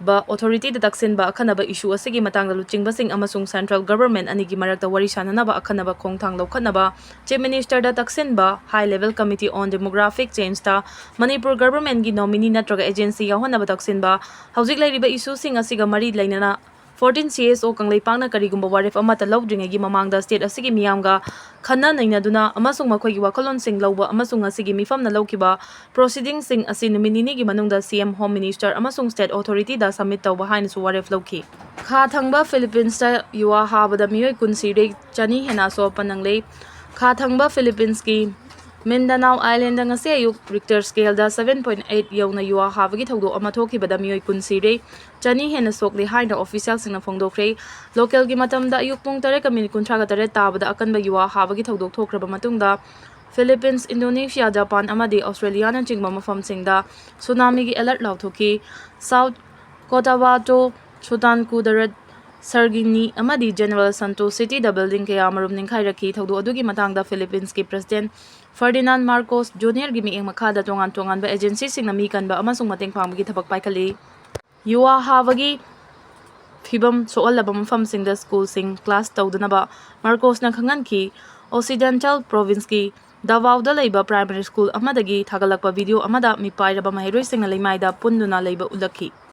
ꯕ ꯑꯣꯊꯣꯔꯤꯇꯤꯗ ꯇꯛꯁꯤꯟꯕ ꯑꯈꯟꯅꯕ ꯏꯁꯨ ꯑꯁꯤꯒꯤ ꯃꯇꯥꯡꯗ ꯂꯨꯆꯤꯡꯕꯁꯤꯡ ꯑꯃꯁꯨꯡ ꯁꯦꯟꯇ꯭ꯔꯦꯜ ꯒꯚꯔꯟꯃꯦꯟꯠ ꯑꯅꯤꯒꯤ ꯃꯔꯛꯇ ꯋꯥꯔꯤ ꯁꯥꯅꯅꯕ ꯑꯈꯟꯅꯕ ꯈꯣꯡꯊꯥꯡ ꯂꯧꯈꯠꯅꯕ ꯆꯤꯐ ꯃꯤꯅꯤꯁꯇꯔꯗ ꯇꯛꯁꯤꯟꯕ High Level Committee on Demographic Changeꯇ ꯃꯅꯤꯄꯨꯔ ꯒꯚꯔꯟꯃꯦꯟꯠꯀꯤ ꯅꯣꯃꯤꯅꯤ ꯅꯠꯇ꯭ꯔꯒ ꯑꯦꯖꯦꯟꯁꯤ ꯌꯥꯎꯍꯟꯅꯕ ꯇꯛꯁꯤꯟꯕ꯫ ꯍꯧꯖꯤꯛ ꯂꯩꯔꯤꯕ ꯏꯁꯨꯁꯤꯡ ꯑꯁꯤꯒ ꯃꯔꯤ ꯂꯩꯅꯅ fourteen C S O ꯀꯪꯂꯩꯄꯥꯛꯅ ꯀꯔꯤꯒꯨꯝꯕ ꯋꯥꯔꯦꯞ ꯑꯃꯠꯇ ꯂꯧꯗ꯭ꯔꯤꯉꯩꯒꯤ ꯃꯃꯥꯡꯗ ꯁ꯭ꯇꯦꯠ ꯑꯁꯤꯒꯤ ꯃꯤꯌꯥꯝꯒ ꯈꯟꯅ ꯅꯩꯅꯗꯨꯅ ꯑꯃꯁꯨꯡ ꯃꯈꯣꯏꯒꯤ ꯋꯥꯈꯜꯂꯣꯟꯁꯤꯡ ꯂꯧꯕ ꯑꯃꯁꯨꯡ ꯉꯁꯤꯒꯤ ꯃꯤꯐꯝꯅ ꯂꯧꯈꯤꯕ ꯄ꯭ꯔꯣꯁꯤꯗꯤꯡꯁꯤꯡ ꯑꯁꯤ ꯅꯨꯃꯤꯠ ꯅꯤꯅꯤꯒꯤ ꯃꯅꯨꯡꯗ C M, Home Minister ꯑꯃꯁꯨꯡ ꯁ꯭ꯇꯦꯠ ꯑꯣꯊꯣꯔꯤꯇꯤꯗ ꯁꯕꯃꯤꯠ ꯇꯧꯕ ꯍꯥꯏꯅꯁꯨ ꯋꯥꯔꯦꯞ ꯂꯧꯈꯤ꯫ ꯈꯥ ꯊꯪꯕ ꯐꯤꯂꯤꯄꯤꯟꯁꯇ ꯌꯨꯋꯥ ꯍꯥꯕꯗ ꯃꯤꯑꯣꯏ ꯀꯨꯟ ꯁꯤꯔꯦ, ꯆꯅꯤ ꯍꯦꯟꯅ ꯑꯁꯣꯛ ꯑꯄꯟ ꯅꯪꯂꯦ꯫ ꯈꯥ ꯊꯪꯕ ꯐꯤꯂꯤꯄꯤꯟꯁꯀꯤ ꯃꯤꯟꯗꯅꯥꯎ ꯑꯥꯏꯂꯦꯟꯗ ꯉꯁꯤ ꯑꯌꯨꯛ ꯔꯤꯛꯇꯔ ꯁ꯭ꯀꯦꯜꯗ seven point eight ꯌꯧꯅ ꯌꯨꯋꯥ ꯍꯥꯕꯒꯤ ꯊꯧꯗꯣꯛ ꯑꯃ ꯊꯣꯛꯈꯤꯕꯗ ꯃꯤꯑꯣꯏ ꯀꯨꯟ ꯁꯤꯔꯦ, ꯆꯅꯤ ꯍꯦꯟꯅ ꯁꯣꯛꯂꯦ ꯍꯥꯏꯅ ꯑꯣꯐꯤꯁꯤꯌꯦꯜꯁꯤꯡꯅ ꯐꯣꯡꯗꯣꯛꯈ꯭ꯔꯦ꯫ ꯂꯣꯀꯦꯜꯒꯤ ꯃꯇꯝꯗ ꯑꯌꯨꯛ ꯄꯨꯡ ꯇꯔꯦꯠꯀ ꯃꯤꯅꯤꯠ ꯀꯨꯟꯊ꯭ꯔꯥꯒ ꯇꯔꯦꯠ ꯇꯥꯕꯗ ꯑꯀꯟꯕ ꯌꯨꯋꯥ ꯍꯥꯕꯒꯤ ꯊꯧꯗꯣꯛ ꯊꯣꯛꯈ꯭ꯔꯕ ꯃꯇꯨꯡꯗ ꯐꯤꯂꯤꯄꯤꯟꯁ, ꯏꯟꯗꯣꯅꯦꯁꯤꯌꯥ, ꯖꯄꯥꯟ ꯑꯃꯗꯤ ꯑꯣꯁꯇ꯭ꯔꯦꯂꯤꯌꯥꯅꯆꯤꯡꯕ ꯃꯐꯝꯁꯤꯡꯗ ꯁꯨꯅꯥꯃꯤꯒꯤ ꯑꯦꯂꯔꯠ ꯂꯥꯎꯊꯣꯛꯈꯤ꯫ ꯁꯥꯎꯠ ꯀꯣꯇꯥꯕꯥꯇꯣ, ꯁꯨꯇꯥꯟ ꯀꯨꯗꯔꯠ, ꯁꯔꯒꯤꯅꯤ ꯑꯃꯗꯤ ꯖꯦꯅꯔꯦꯜ ꯁꯟꯇꯣꯁ ꯁꯤꯇꯤꯗ ꯕꯤꯜꯗꯤꯡ ꯀꯌꯥ ꯑꯃꯔꯣꯝ ꯅꯤꯡꯈꯥꯏꯔꯛꯈꯤ꯫ ꯊꯧꯗꯣꯛ ꯑꯗꯨꯒꯤ ꯃꯇꯥꯡꯗ ꯐꯤꯂꯤꯄꯤꯟꯁꯀꯤ ꯄ꯭ꯔꯦꯁꯤꯗꯦꯟꯠ ꯐꯔꯗꯤꯅꯥꯟ ꯃꯥꯔꯀꯣꯁ ꯖꯨꯅꯤꯌꯔꯒꯤ ꯃꯤꯠꯌꯦꯡ ꯃꯈꯥꯗ ꯇꯣꯉꯥꯟ ꯇꯣꯉꯥꯟꯕ ꯑꯦꯖꯦꯟꯁꯤꯁꯤꯡꯅ ꯃꯤ ꯀꯟꯕ ꯑꯃꯁꯨꯡ ꯃꯇꯦꯡ ꯄꯥꯡꯕꯒꯤ ꯊꯕꯛ ꯄꯥꯏꯈꯠꯂꯤ꯫ ꯌꯨꯋꯥ ꯍꯥꯕꯒꯤ ꯐꯤꯕꯝ ꯁꯣꯛꯍꯜꯂꯕ ꯃꯐꯝꯁꯤꯡꯗ ꯁ꯭ꯀꯨꯜꯁꯤꯡ ꯀ꯭ꯂꯥꯁ ꯇꯧꯗꯅꯕ ꯃꯥꯔꯀꯣꯁꯅ ꯈꯪꯍꯟꯈꯤ꯫ ꯑꯣꯛꯁꯤꯗꯦꯟꯇꯦꯜ ꯄ꯭ꯔꯣꯚꯤꯟꯁꯀꯤ ꯗꯥꯚꯥꯎꯗ ꯂꯩꯕ ꯄ꯭ꯔꯥꯏꯃꯔꯤ ꯁ꯭ꯀꯨꯜ ꯑꯃꯗꯒꯤ ꯊꯥꯒꯠꯂꯛꯄ ꯚꯤꯗꯤꯑꯣ ꯑꯃꯗ ꯃꯤꯄꯥꯏꯔꯕ ꯃꯍꯩꯔꯣꯏꯁꯤꯡꯅ ꯂꯩꯃꯥꯏꯗ ꯄꯨꯟꯗꯨꯅ ꯂꯩꯕ ꯎꯠꯂꯛꯈꯤ꯫